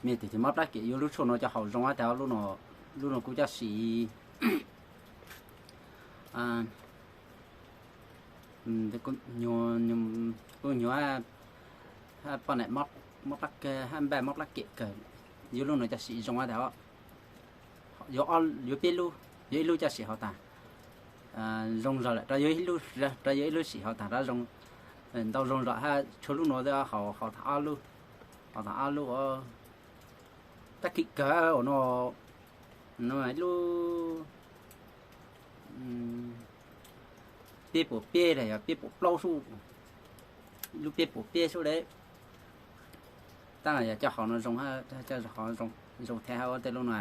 Mej tug mob plab kem yuav lub tshuaj no coj haus zoo tas lub no, lub no kuv coj sim, kuv nyuam, poj niam mob plab kawg, npaj mob plab kem kawg, yuav lub no coj sim zoo tas, yuav peb lub, yuav ib lub coj sim haus tas zoo zog lawm, rov yuav ib lub, rov yuav ib lub sim haus tas rov zoo, ntau zoo zog hab tshuav lub no haus, haus tas ob lub, haus tas ob lub. Tab kim kawg no, no ib lub peb puas peb los yog peb puas plaub xub, lub peb puas peb xub le. Tab yog coj haus no zoo, coj haus zoo thiab hab tej lub no.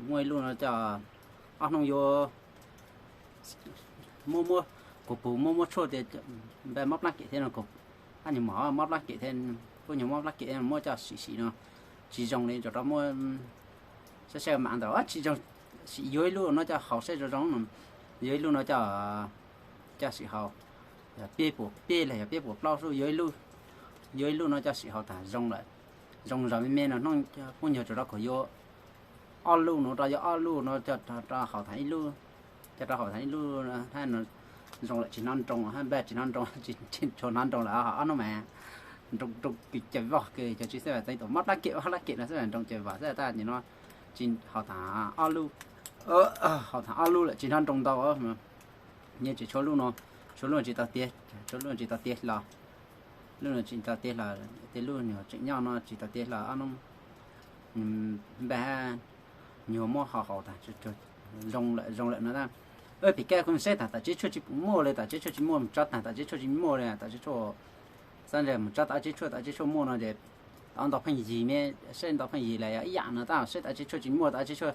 Muaj ib lub no coj, ob hnub yuav muab, muab kuv pug muab, muab tshuaj tias npaj mob plab kem thiab no, kuv hab nyuag mom mob plab kem thiab, kuv nyuag mob plab kem muab coj sim sim no tsis zoo li, rov rov muab saib saib mam ntawd tsis zoo, sim yuav ib lub no coj haus saib zoo zoo no, yuav ib lub no coj, coj sim haus, yog peb puas peb los yog peb puas plaub xub, yuav ib lub no coj sim haus tas zoo lawm. Zoo zog me me no hnub kuv nyuag rov rov kuv yuav ob lub no, rov yuav ob lub no coj rov haus tas ib lub, coj rov haus tas ib lub hab no zoo lawm tsis hnov nroo hab npaj tsis hnov nroo, tsis tshua hnov nroo lawm ob hnub mas nroo nroo kws cov vog kws cov tsis xav tas tuaj mob plab kem, mob plab kem no xwb nroo cov vog xwb tab nim no tsis haus tas ob lub, haus tas ob lub lawm tsis hnov nroo ntau. Nyob tsis tshuav lub no, tshuav lub no tsis tau tiav, tshuav lub no tsis tau tiav hlo, lub no tsis tau tiav hlo, tej lub nyuag tseem nyob no tsis tau tiav hlo ob hnub npaj nyuag muab haus haus tas zoo lawm, zoo lawm no. Pim kab kuv saib tas tam tsev tshuaj tsis pum muaj li, tam tsev tshuaj tsis muaj, mus tso tas tam tsev tshuaj tsis muaj li, tam tsev tshuaj, xav ntshe mus tso tas tsev tshuaj, tam tsev tshuaj muaj no ces tau ntau pheej yig me, saib ntau pheej yig los yog ib yam no tab saib tam tsev tshuaj tsis muaj, tam tsev tshuaj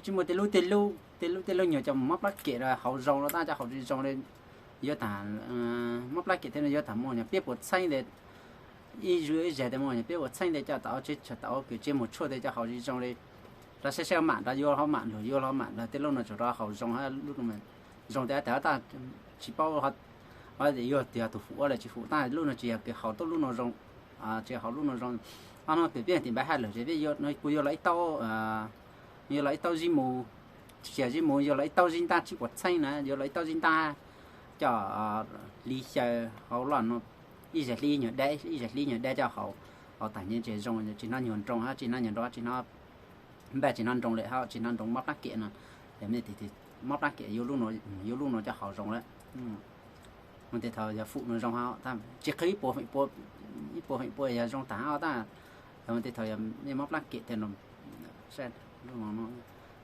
tsis muaj tej lub, tej lub, tej lub tej lub nyuag coj mob plab kem los haus zoo los tab coj haus tsis zoo li. Yuav tas mob plab kem thiab no yuav tas muaj nyuag peb puas txheeb tes, ib zug ib zag tes muaj nyuag peb puas txheeb tes coj tau tsev, tau kws tsev mus tshuaj tes coj haus tsis zoo li. Rov saib saib mam rov yuav hlo mam lug, yuav hlo mam lug tej lub no tsuas rov haus zoo, lub zoo tes tas tab tsis paub yuav tias tus fum ua los tsis fum tab lub no tsis yog kws haus tuaj lub no zoo, tsis haus lub no zoo. Ob hnub pem peb tim npaj hab lug ces peb kuj yuav los ib taub, yuav los ib taub zib mu, tsis yog zib mu, yuav los ib taub zib ntab tsib puas txheeb na, yuav los ib taub zib ntab coj hli xyaw hauv loj no, ib zag hli nyuag dab, ib zag hli nyuag dab coj haus, haus tas nyuag ces zoo, tsis hnov nyuag nroo hab tsis hnov nyuag nroo, tsis hnov npaj tsis hnov nroo li hab tsis hnov nroo mob plab kem no. Yog mej mob plab kem yuav lub no, yuav lub no coj haus zoo lawm. Mus tej thaum yog fum no zoo hab, tsis qhia ib puas feem pua, ib puas feem pua yog zoo tas hab tab, yog mus tej thaum yog mej mob plab kem tej no,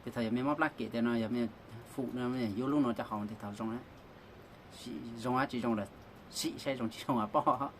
tej thaum yog mej mob plab kem tej no yog mej fum no yuav lub no coj haus tej thaum zoo. Zoo hab tsis zoo lawm, sim saib zoo tsis zoo paub.